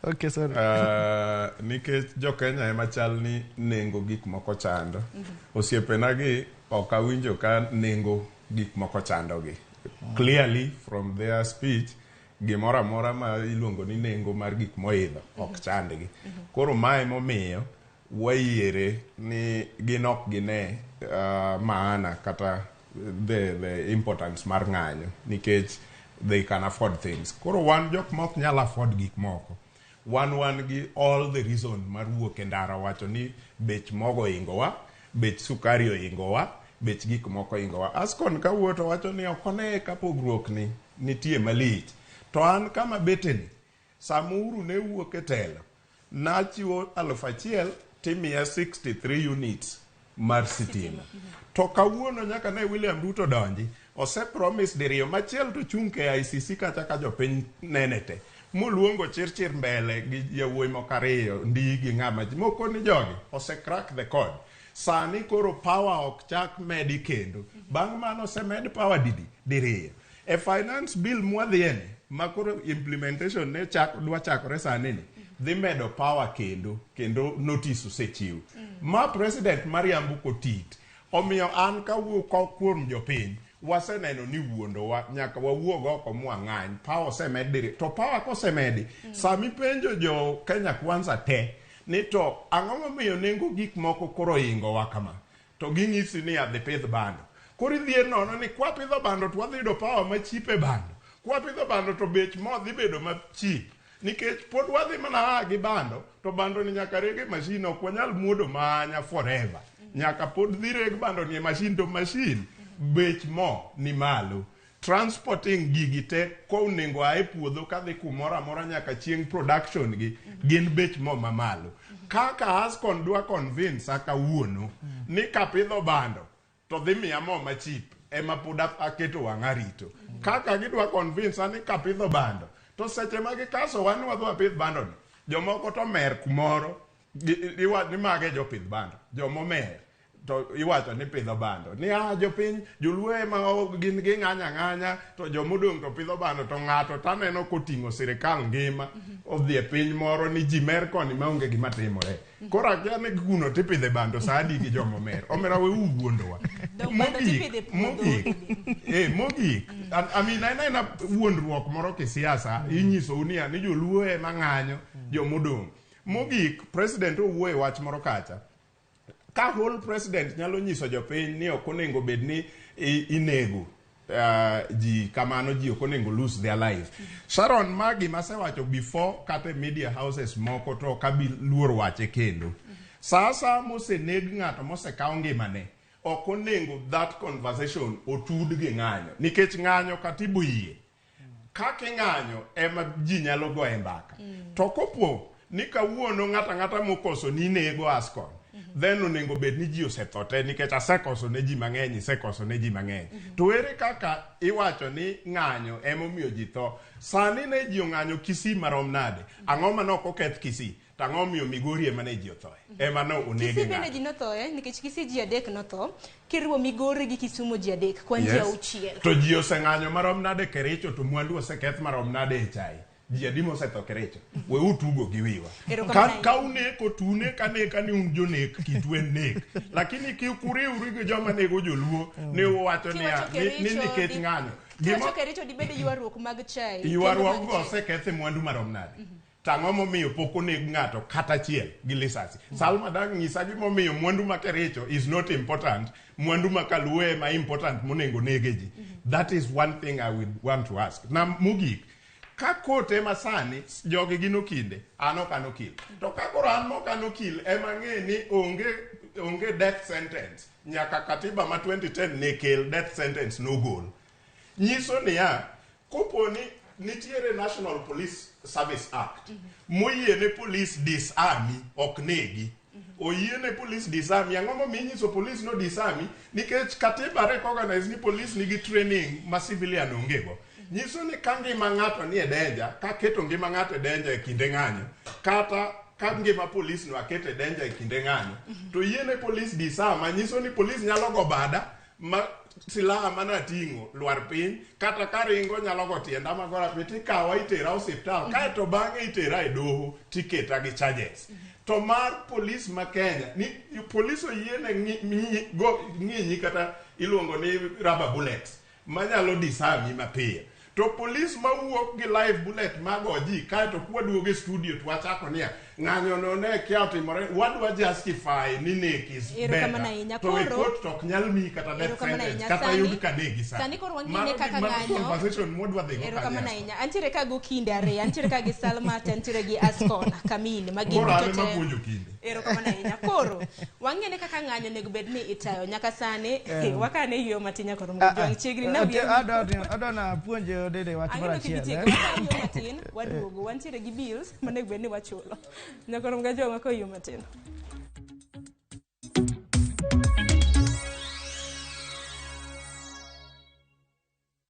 Okay, sorry. Nikech jo Kenya ema chal ni nengo gik moko chando. Osiepena gi ok awinjo ka nengo gik moko chandogi. Clearly from their speech, gimoro amora ma iluongo ni nengo mar gik moidho ok chandgi. Koro mae momiyo wayiere ni gin ok gine maana kata the importance mar ng'anyo nikech they can afford things. Koro wan jok ma ok nyal afford gik moko, wan gi all the reason mar wuok e ndara wacho ni bech mogo oingowa, bech sukari oingowa, bech gik moko oingowa. Ascon kawuoyo to wacho ni ok one ka pogruok ni nitie malich. To an kama beteni, sama Uhuru ne wuok e telo, nachiwo 1000 timiya 63 units mar sitima. To kawuono nyaka ne William Ruto donji, ose promise diriyo machiel to chung KICC kacha ka jopiny nene te. Moluongo Chirchir mbele gi yawuoyi moko ariyo, ndi gi ng'ama moko ni jogi ose crack the code. Sani koro power ok chak medi kendo. Bang' mano osemed power didi? Diriyo. E finance bill mwadhiye ni, ma koro implementation ne chak, dwa chakore sani ni, dhi medo power kendo, kendo notice osechiw. Ma president mariambo kotit. Omiyo an kawuok kuom jopiny, waseneno ni wuondowa nyaka wawuog oko mwang'any. Power osemed diriyo. To power kosemedi, sami penjo jo Kenya Kwanza te, ni to ang'o momiyo nengo gik moko koro oingowa kama? To ging'isi ni adhi pidh bando. Koro idhier nono ni kwapidho bando to wadhi yudo power ma cheap e bando. Kwapidho bando to bech mo dhi bedo ma cheap. Nikech pod wadhi mana a gi bando, to bando ni nyaka reg e machine, ok wanyal muodo manya forever. Nyaka pod dhi reg bando ni e machine, to machine bech mo ni malo. Transporting gigi te konego a e puodho kadhi kumoro amora nyaka chieng' production gi gin bech mo mamalo. Kaka Ascon dwa convince a kawuono ni kapidho bando to dhi miya mo ma cheap ema pod aketo wang'a rito. Kaka gidwa convince a ni kapidho bando to seche ma gikaso wan ni wadhi wapidh bando ni jomoko to mer kumoro ni mage jopidh bando jomomer to iwacho ni pidho bando ni a jopiny joluo ema gin ging'anyo ang'anya to jomodong' to pidho bando to ng'ato taneno koting'o sirikal ngima odhi e piny moro ni ji mer koni maonge gima timore. Koro akia ni kuno tipidhe bando sa adi gi jomomer. Omera we wuondowa. Dong bando tipidhe e puodho. Mogik, mogik. I mean, en aena wuondruok moro kisiasa inyisou niya ni joluo ema ng'anyo jomodong'. Mogik, president owuoyo e wach moro kacha. Ka whole president nyalo nyiso jopiny ni ok onego bed ni inego ji kamano, ji ok onego lose their life. Sharon, ma gima asewacho before kata e media houses moko to ok abi luor wache kendo. Sa asaya moseneg ng'ato mosekaw ngimane, ok onego that conversation otud gi ng'anyo. Nikech ng'anyo katiba oyie. Kaka ing'anyo ema ji nyalo goye mbaka. To kopo ni kawuono ng'ato ang'ata mokoso ni inego Ascon, then onego bed ni ji osetho te nikech asekoso ne ji mang'eny, isekoso ne ji mang'eny. To ere kaka iwacho ni ng'anyo emomiyo ji tho? Sani ne ji ong'anyo Kisii marom nade? Ang'o mane ok oketh Kisii? To ang'o momiyo Migori ema ne ji othoe? Ema ne onege Kisii bende ng'ato. ji nothoe nikech Kisii ji adek notho. Kiriwo Migori gi Kisumu ji adek, kwan ji auchiel. To ji oseng'anyo marom nade Kericho to mwandu oseketh marom nade e chai? Ji adi mosetho Kericho? We utugo gi wiwa. Erokamano Ka uneko to unek aneka ni un jonek, kitu en nek. Lakini kik uriwru gi joma nego joluo ni uwacho niya Kiwacho ni Kericho nikech ng'anyo. Kiwacho Kericho dibed ywaruok mag chai. Ywaruok go oseketh mwandu marom nade? To ang'o momiyo pok oneg ng'ato kata achiel gi lisasi? Salma dang' nyisa gimomiyo mwandu ma Kericho is not important, mwandu ma Kaluo ema important monego nege ji. That is one thing I would want to ask. Na mogik, ka court ema sani jogi gin okinde, an ok an okil. To ka koro an mok an okil ema ang'e ni onge death sentence, nyaka katiba ma 2010 ne kel death sentence nogol. Nyiso niya, kopo ni nitiere National Police Service Act moyie ne police disarmi ok negi. Oyie ne police disarmi, ang'o momiyo inyiso police no disarmi? Nikech katiba recognize ni police nigi training ma civilian onge go. Nyiso ni ka ngima ng'ato nie danger, ka keto ngima ng'ato e danger e kinde ng'anyo, kata ka ngima police no aketo e danger e kinde ng'anyo, to yie ne police disarm, nyiso ni police nyalo go bada Ma silaha mana ating'o lwar piny kata karingo nyalo go tienda magora piny tikawa itera osiptal kaeto bang'e itera e doho tiketa gi charges. To mar polis ma Kenya ni polis oyiene ng'inyi kata iluongo ni rubber bullets manyalo disarmi mapiyo. To polis mawuok gi live bullet mago ji kaeto kwaduogo e studio to wachako niya ng'anyo no ne kia otimore wadwa justify ni nek is Erokamano better. ahinya. To e Koro- court to ok nyal miyi kata death Erokamano sentence ahinya. kata Sani- yud ka negi sani. sani koro wang'ine Mano kaka mano ng'anyo. conversation mwadwa dhigo Erokamano kanyo. ahinya. Antiere ka go kinde ariyo, antiere ka gi Salma to antiere gi Ascona Kamini ma gin Koro an duto ema te. puonjo kinde. Erokamano ahinya. Koro wang'ene kaka ng'anyo onego bed ni itayo nyaka sani wakane yweyo matin nyaka rom gojwang' chiegni na wiye. Adwa na puonj Dede wach moro Ang'eno achiel. kik eh. itiek wakane yweyo matin waduogo wantiere gi bills monego bed ni wachulo. Nyaka rom gajwang' wakaw yweyo matin.